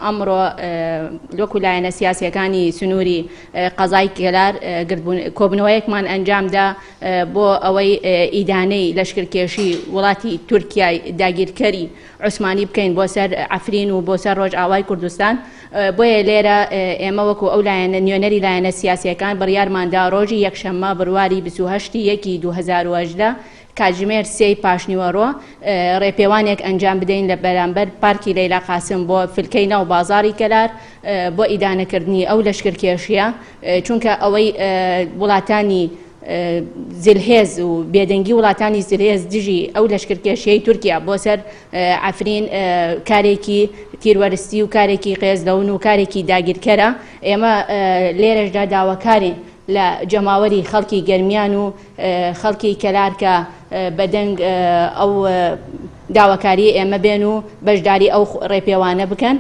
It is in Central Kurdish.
ئەمڕۆ وەکو لایەنە سیاسیەکانی سنووری قەزای کەلار کۆبنەوەیەکمان ئەنجامدا بۆ ئەوەی ئیدانەی لەشکرکێشی وڵاتی تورکیای داگیرکەری عوسمانی بکەین بۆ سەر عەفرین و بۆ سەر ڕۆژئاوای کوردستان. بۆیە لێرە ئێمە وەکو ئەو لایەنە نوێنەری لایەنە سیاسیەکان بڕیارماندا ڕۆژی یەکشەممە بڕواری 28 یەکی 2018 کاتژمێر سێی پاشنیوەڕۆ ڕێپێوانێک ئەنجام بدەین لە بەرامبەر پارکی لەیلا قاسم بۆ فلکەی ناو بازاڕی کەلار بۆ ئیدانەکردنی ئەو لەشکرکێشیە، چونکە ئەوەی وڵاتانی زلهێز و بێدەنگی وڵاتانی زلهێز دژی ئەو لەشکرکێشیەی تورکیا بۆ سەر عەفرین کارێکی تیرۆرستی و کارێکی قێزلەون و کارێکی داگیرکەرە. ئێمە لێرەشدا داواکارین لە جەماوەری خەڵکی گەرمیان و خەڵکی کەلار کە بەدەنگ ئەو داواکاریە ئێمە بێن و بەشداری ئەو ڕێپێوانە بکەن.